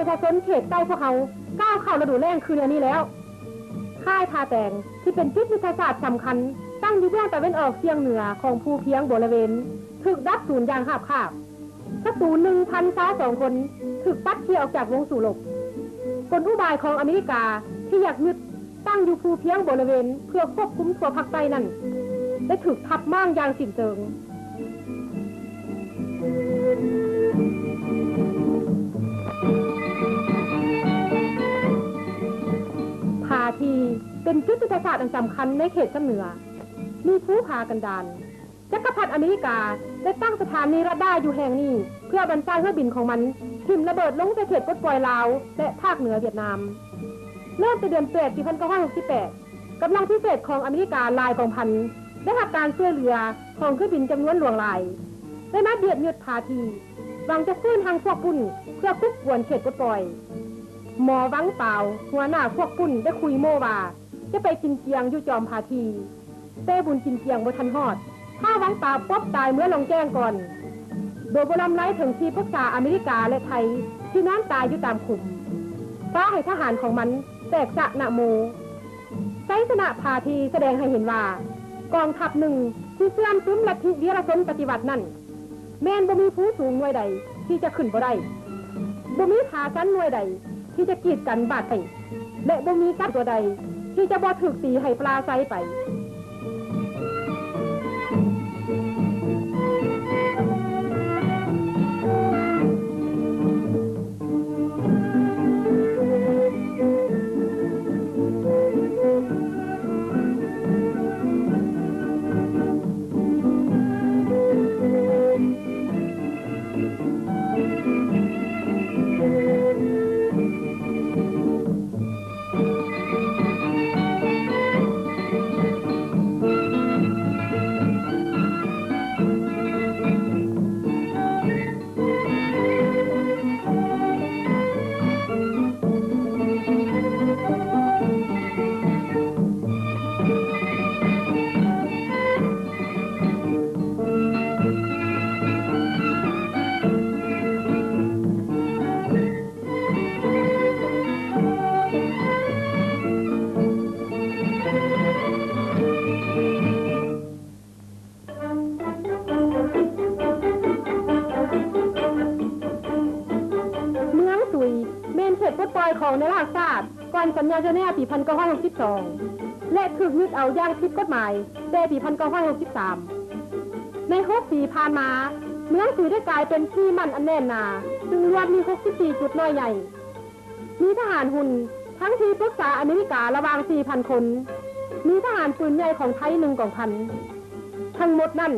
ປະຊາຊົນເຂດໃກ້ພວກເຮົາກ້າວເຂົ້າລະດູແລ້ງຄືແນວນີ້ແລ້ວ. ຄ້າຍທ່າແຕງ ທີ່ເປັນຈຸດຍຸດທະສາດສຳຄັນ ຕັ້ງຢູ່ເບື້ອງຕາເວັນອອກສ່ຽງເໜືອຂອງພູພຽງບໍລະເວນ ຖືກດັບສູນຢ່າງຮາບຄາບ. ສັດຕູ ໜຶ່ງພັນຊາວສອງຄົນ ຖືກປັດເຄຍອອກຈາກວົງສູ້ລົບ. ກົນອຸບາຍຂອງອາເມລິກາທີ່ຢາກຍຶດ ຕັ້ງຢູ່ພູພຽງບໍລະເວນເພື່ອຄວບຄຸມທົ່ວພາກໃຕ້ນັ້ນ ໄດ້ຖືກທັບມ້າງຢ່າງສິ້ນເຊີງ. ຜາທີ່ເປັນຈຸດຍຸດທະສາດອັນສຳຄັນໃນເຂດຊຳເໜືອ ມີພູຜາກັນດານ. ຈັກກະພັດອາເມລິກາໄດ້ຕັ້ງສະຖານີຣາດາຢູ່ແຫ່ງນີ້ ເພື່ອບັນຊາເຮືອບິນຂອງມັນຖິ້ມລະເບີດລົງໃສ່ເຂດປົດປ່ອຍລາວ ແລະ ພາກເໜືອຫວຽດນາມ. ເລີ່ມແຕ່ເດືອນແປດ ປີພັນເກົ້າຮ້ອຍຫົກສິບແປດ ກຳລັງພິເສດຂອງອາເມລິກາຫຼາຍກອງພັນ ໄດ້ຮັບການຊ່ວຍເຫຼືອຂອງເຄື່ອງບິນຈຳນວນຫຼວງຫຼາຍ ໄດ້ມາບຽດຍຶດຜາທີ່ ຫວັງຈະຟື້ນຮັງພວກປຸ້ນເພື່ອກຸກກວນເຂດປົດປ່ອຍ. ໝໍວັງປາວ ຫົວໜ້າພວກປຸ້ນໄດ້ຄຸຍໂມ້ວ່າ ຈະໄປກິນຈຽງຢູ່ຈອມຜາທີ່ ແຕ່ບຸນກິນຈຽງບໍ່ທັນຮອດ ທ້າວວັງປາວປົບຕາຍເມືອລ່ອງແຈ້ງກ່ອນ ໂດຍບໍ່ລຳໄລເຖິງທີ່ປຶກສາອາເມລິກາ ແລະ ໄທ ທີ່ນອນຕາຍຢູ່ຕາມຂຸມ ຟ້າວໃຫ້ທະຫານຂອງມັນແຕກຊະນະໂມ. ໄຊຊະນະຜາທີ່ສະແດງໃຫ້ເຫັນວ່າ ກອງທັບໜຶ່ງທີ່ເຊື່ອມຊຶມລັດທິເວຍລະຊົນປະຕິວັດນັ້ນ ແມ່ນບໍ່ມີພູສູງໜ່ວຍໃດທີ່ຈະຂຶ້ນບໍ່ໄດ້, ບໍ່ມີຜາຊັນໜ່ວຍໃດທີ່ຈະກີດກັນບາດໄດ້ ແລະ ບໍ່ມີສັດຕົວໃດທີ່ຈະບໍ່ຖືກຕີໃຫ້ປະລາໄຊໄປ. ເມືອງສຸຍແມ່ນເຂດປົດປ່ອຍຂອງນານາຊາດ ກ່ອນສັນຍາເຈແນວປີພັນເກົ້າຮ້ອຍຫົກສິບສອງ ແລະ ຖືກຍຶດເອົາຢ່າງຜິດກົດໝາຍແຕ່ປີພັນເກົ້າຮ້ອຍຫົກສິບສາມ. ໃນຫົກປີຜ່ານມາ, ເມືອງສຸຍໄດ້ກາຍເປັນທີ່ໝັ້ນອັນແໜ້ນໜາ, ຊຶ່ງລວມມີຫົກສິບສີ່ຈຸດນ້ອຍໃຫຍ່, ມີທະຫານຮຸນທັງທີ່ປຶກສາອາເມລິກາລະຫວ່າງສີ່ພັນຄົນ, ມີທະຫານປືນໃຫຍ່ຂອງໄທໜຶ່ງກອງພັນ. ທັງໝົດນັ້ນ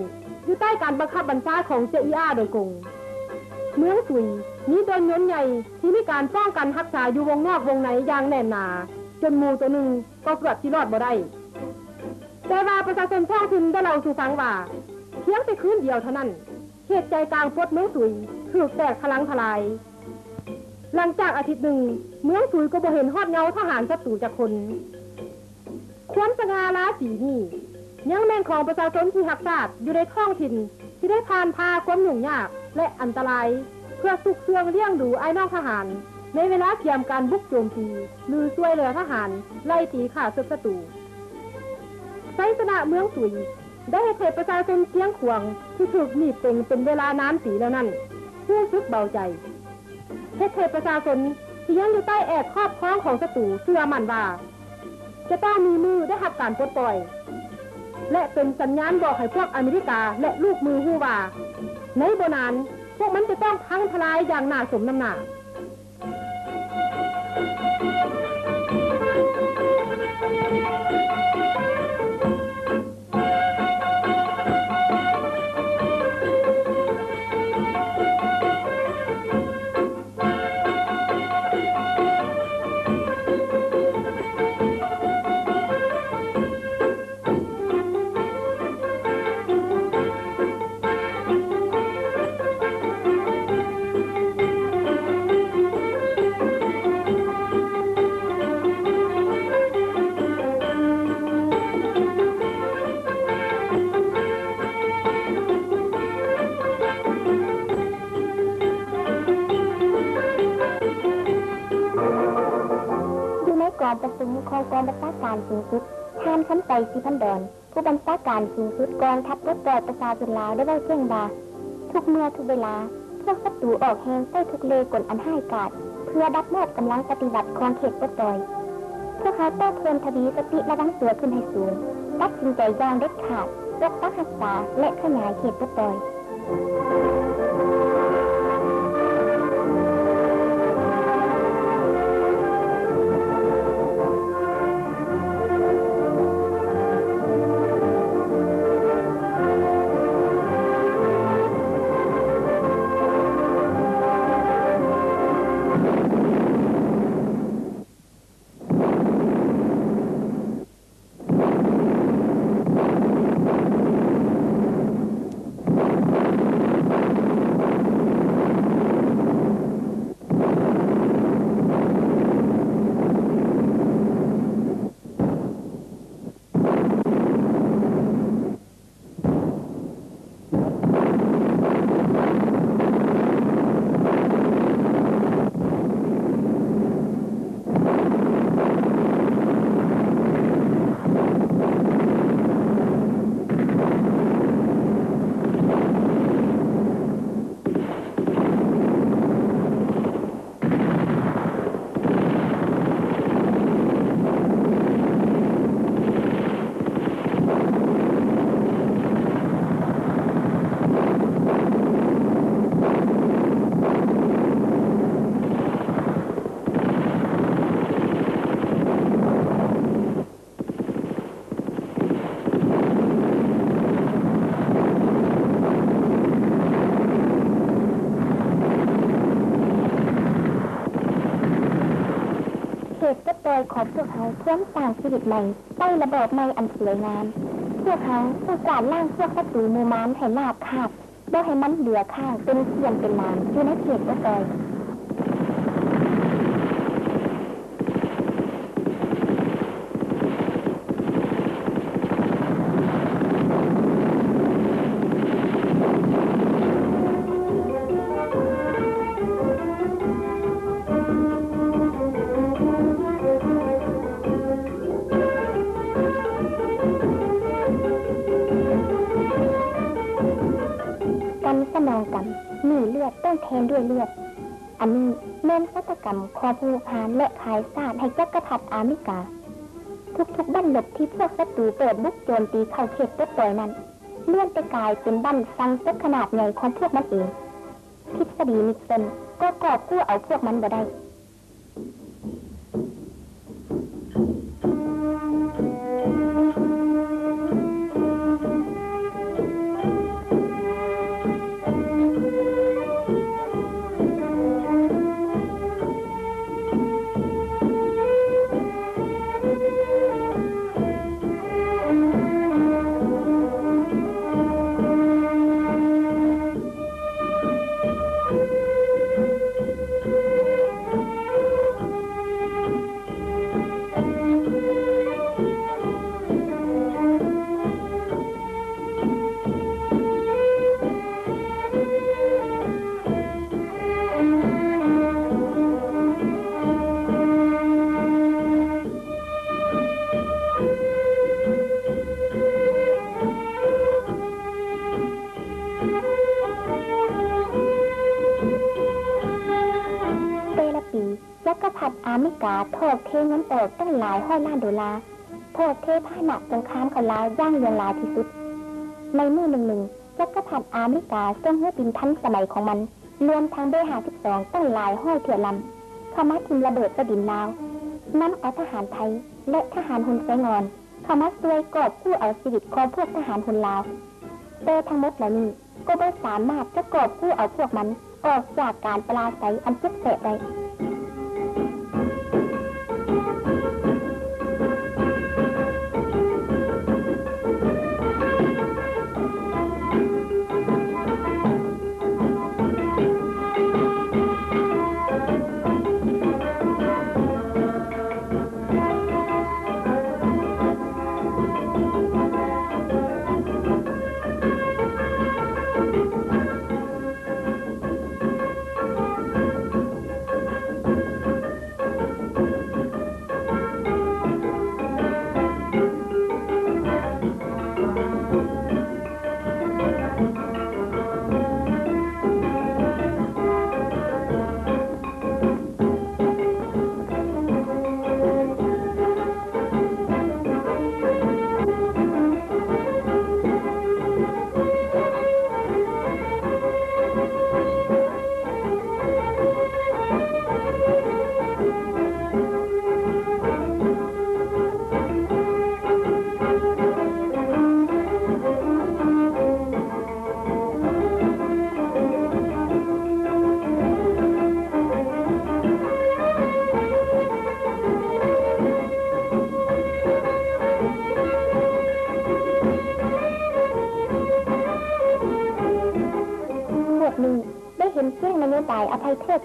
ຢູ່ໃຕ້ການບັງຄັບບັນຊາຂອງເຈອີອາໂດຍກົງ. ເມືອງສຸຍມີເດີ່ນຍົນໃຫຍ່ທີ່ມີການປ້ອງກັນຮັກສາຢູ່ວົງນອກວົງໃນຢ່າງແໜ້ນໜາ, ຈົນໝູໂຕໜຶ່ງກໍເກືອບຊິລອດບໍ່ໄດ້. ແຕ່ວ່າປະຊາຊົນທ້ອງຖິ່ນໄດ້ເລົ່າສູ່ຟັງວ່າ ພຽງແຕ່ຄືນດຽວເທົ່ານັ້ນ, ເຂດໃຈກາງປົດເມືອງສຸຍຖືກແຕກທະລັງທະລາຍ. ຫຼັງຈາກອາທິດໜຶ່ງ, ເມືອງສຸຍກໍບໍ່ເຫັນຮອດເງົາທະຫານສັດຕູຈັກຄົນ. ຄວາມສະຫງ່າລາສີນີ້ ຍັງແມ່ນຂອງປະຊາຊົນທີ່ຮັກຊາດຢູ່ໃນທ້ອງຖິ່ນ ທີ່ໄດ້ຜ່ານຜ່າຄວາມຫຍຸ້ງຍາກ ແລະ ອັນຕະລາຍ ເພື່ອຊຸກເຊື່ອງລ້ຽງດູອ້າຍນ້ອງທະຫານ ໃນເວລາກຽມການບຸກໂຈມຕີ ຫຼື ຊ່ວຍເຫຼືອທະຫານໄລ່ຕີຂ້າເສິກສັດຕູ. ໄຊຊະນະເມືອງສຸຍ ໄດ້ເຮັດໃຫ້ປະຊາຊົນຊຽງຂວາງທີ່ຖືກໜີບເຕັງເປັນເວລານານປີແລ້ວນັ້ນ ຮູ້ສຶກເບົາໃຈ, ເຮັດໃຫ້ປະຊາຊົນທີ່ຍັງຢູ່ໃຕ້ແອກຄອບຄອງຂອງສັດຕູເຊື່ອໝັ້ນວ່າ ຈະຕ້ອງມີມື້ໄດ້ຮັບການປົດປ່ອຍ ແລະ ເປັນສັນຍານບອກໃຫ້ພວກອາເມລິກາ ແລະ ລູກມືຮູ້ວ່າ ໃນບໍ່ນານ ພວກມັນຈະຕ້ອງພັງທະລາຍຢ່າງໜ້າສົມນ້ຳໜ້າ. ເ ການປະຊຸມຂອງກອງບັນຊາການສູງສຸດ, ທ່ານ ຄຳໄຊ ສີພັນດອນ ຜູ້ບັນຊາການສູງສຸດກອງທັບປົດປ່ອຍປະຊາຊົນລາວ ໄດ້ເວົ້າແຈ້ງວ່າ ທຸກເມື່ອທຸກເວລາ ພວກສັດຕູອອກແຮງໃຊ້ທຸກເລ່ກົນອັນຮ້າຍກາດ ເພື່ອດັບມອບກຳລັງປະຕິວັດຂອງເຂດປົດປ່ອຍ. ພວກເຮົາຕ້ອງເພີ່ມທະວີສະຕິລະວັງຕົວຂຶ້ນໃຫ້ສູງ, ຕັດສິນໃຈຢ່າງເດັດຂາດ, ປົກປັກຮັກສາ ແລະ ຂະຫຍາຍເຂດປົດປ່ອຍ. ເຂດປົດປ່ອຍຂອງພວກເຮົາພວມສ້າງຊີວິດໃໝ່ໃຕ້ລະບອບໃໝ່ອັນສວຍງາມ. ພວກເຮົາຕ້ອງກວາດລ້າງພວກສັດຕູໝູ່ມານໃຫ້ລາບຄາບ, ບໍ່ໃຫ້ມັນເຫຼືອຄ້າງເປັນສ່ຽນເປັນໜາງຢູ່ໃນເຂດປົດປ່ອຍ. ກັນສະໜອງກັນ ໜີເລືອດຕ້ອງແທນດ້ວຍເລືອດ. ອັນນີ້ແມ່ນຊະຕາກຳຂອງຜູ້ຮຸກຮານ ແລະ ຂາຍຊາດໃຫ້ຈັກກະພັດອາເມລິກາ. ທຸກໆບັ້ນລົບທີ່ພວກສັດຕູເປີດບຸກໂຈມຕີເຂົ້າເຂດປົດປ່ອຍນັ້ນ ລ້ວນແຕ່ກາຍເປັນບັ້ນຝັງສົບຂະໜາດໃຫຍ່ຂອງພວກມັນເອງ. ທິດສະດີນິກສັນກໍກອບກູ້ເອົາພວກມັນບໍ່ໄດ້. ແຕ່ລະປີ ຈັກກະພັດອາເມລິກາຖອກເທເງິນອອກຕັ້ງຫຼາຍຮ້ອຍລ້ານໂດລາ, ຖອກເທພາຫະນະສົງຄາມເຂົ້າລາວຢ່າງຫຼວງຫຼາຍທີ່ສຸດ. ໃນມື້ໜຶ່ງໆ ຈັກກະພັດອາເມລິກາສົ່ງເຮືອບິນທັນສະໄໝຂອງມັນ ລວມທັງເບຫ້າສິບສອງ ຕັ້ງຫຼາຍຮ້ອຍຖ້ຽວລຳ ເຂົ້າມາຖິ້ມລະເບີດໃສ່ດິນລາວ, ນຳເອົາທະຫານໄທ ແລະ ທະຫານຮຸນແຊງອອນ ເຂົ້າມາຊ່ວຍກອບກູ້ເອົາຊີວິດຂອງພວກທະຫານຮຸນລາວ. ແຕ່ທັງໝົດເຫຼົ່ານີ້ກໍບໍ່ສາມາດຈະກອບກູ້ເອົາພວກມັນອອກຈາກການປະລາໄຊອັນເຈັບແສບໄດ້. ແ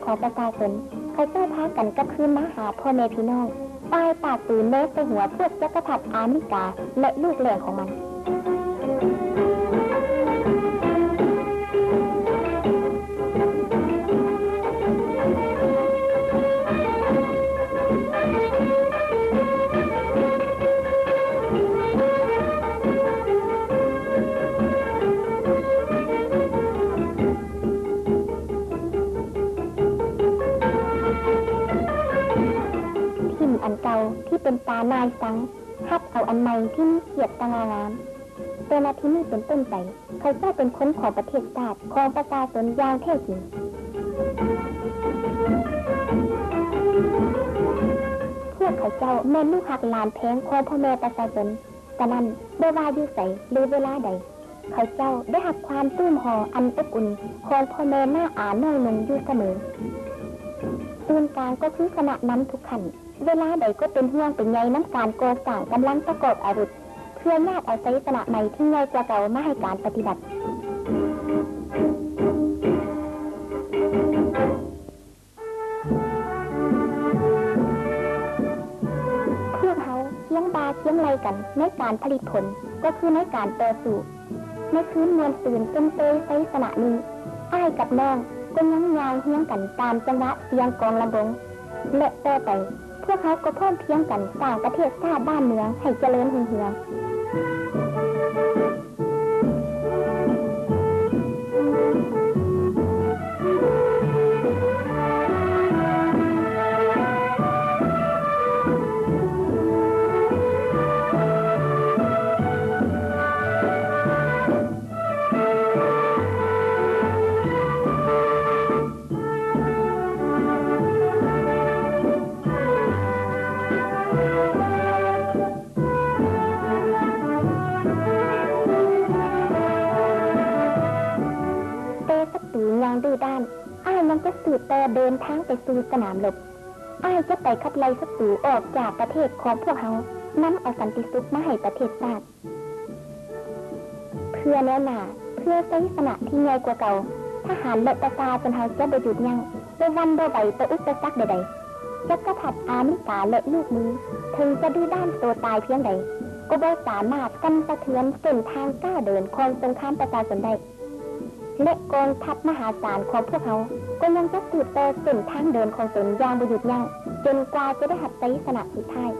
ຂອງປະຊາຊົນ, ເຂົາເຈົ້າພາກັນກັບຄືນມາຫາພໍ່ແມ່ພີ່ນ້ອງ, ປ່າຍປາກປືນແນບໃສ່ຫົວພວກຈັກກະພັດອາເມລິກາ ແລະ ລູກແຫຼງຂອງມັນ. ຖິ້ມອັນເກົ່າທີ່ເປັນຕາໜ່າຍຊັງ, ຮັບເອົາອັນໃໝ່ທີ່ມີກຽດສະຫງ່າງາມ. ແຕ່ນັບທີນີ້ເປັນຕົ້ນໄປ, ເຂົາເຈົ້າເປັນຄົນຂອງປະເທດຊາດ, ຂອງປະຊາຊົນຢ່າງແທ້ຈິງ. ພວກເຂົາເຈົ້າແມ່ນລູກຮັກຫຼານແພງຂອງພໍ່ແມ່ປະຊາຊົນ, ສະນັ້ນ, ບໍ່ວ່າຢູ່ໃສ ຫຼື ເວລາໃດ, ເຂົາເຈົ້າໄດ້ຮັບຄວາມໂຮມຫໍ່ອັນອົບອຸ່ນຂອງພໍ່ແມ່ນ້າອານ້ອງນຸ່ງຢູ່ສະເໝີ. ສູນກາງກໍຄືຄະນະນຳທຸກຂັ້ນ, ເວລາໃດກໍເປັນຫ່ວງເປັນໃຍນຳການກໍ່ສ້າງກຳລັງປະກອບອາວຸດ ເພື່ອຍາດເອົາໄຊຊະນະໃໝ່ທີ່ໃຫຍ່ກວ່າເກົ່າມາໃຫ້ການປະຕິບັດ. ພວກເຮົາຄຽງບ່າຄຽງໄຫຼ່ກັນໃນການຜະລິດຜົນ, ກໍຄືໃນການຕໍ່ສູ້. ໃນຄືນມ່ວນຊື່ນຊົມເຊີຍໄຊຊະນະນີ້, ອ້າຍກັບນ້ອງກໍຍັງຍ່າງຮຽງກັນຕາມຈັງຫວະສຽງກອງລຳວົງ. ແລະ ຕໍ່ໄປ, ພວກເຮົາກໍພ້ອມພຽງກັນສ້າງປະເທດຊາດບ້ານເມືອງໃຫ້ຈະເລີນຮຸ່ງເຮືອງ. ແຕ່ສັດຕູຍັງດື້ດ້ານ, ອ້າຍຍັງຈະສືບຕໍ່ເດີນທາງໄປສູ່ສະໜາມລົບ. ອ້າຍຈະໄປຂັບໄລ່ສັດຕູອອກຈາກປະເທດຂອງພວກເຮົາ, ນຳເອົາສັນຕິສຸກມາໃຫ້ປະເທດຊາດ. ເພື່ອແນວໜ້າ, ເພື່ອໄຊຊະນະທີ່ໃຫຍ່ກວ່າເກົ່າ, ທະຫານ ແລະ ປະຊາຊົນເຮົາຈະບໍ່ຢຸດຢັ້ງ, ບໍ່ຫວັ່ນບໍ່ໄຫວຕໍ່ອຸປະສັກໃດໆ. ຈັກກະພັດອາເມລິກາ ແລະ ລູກມື, ເຖິງຈະດື້ດ້ານໂຕຕາຍພຽງໃດ, ກໍບໍ່ສາມາດສັ່ນສະເທືອນເສັ້ນທາງກ້າວເດີນຂອງສົງຄາມປະຊາຊົນໄດ້. ແລະ ກອງທັບມະຫາສານຂອງພວກເຮົາກໍຍັງຈະສືບຕໍ່ເສັ້ນທາງເດີນຂອງຕົນຢ່າງບໍ່ຢຸດຢັ້ງ, ຈົນກວ່າຈະໄດ້ຮັບໄຊຊະນະສຸດທ້າຍ.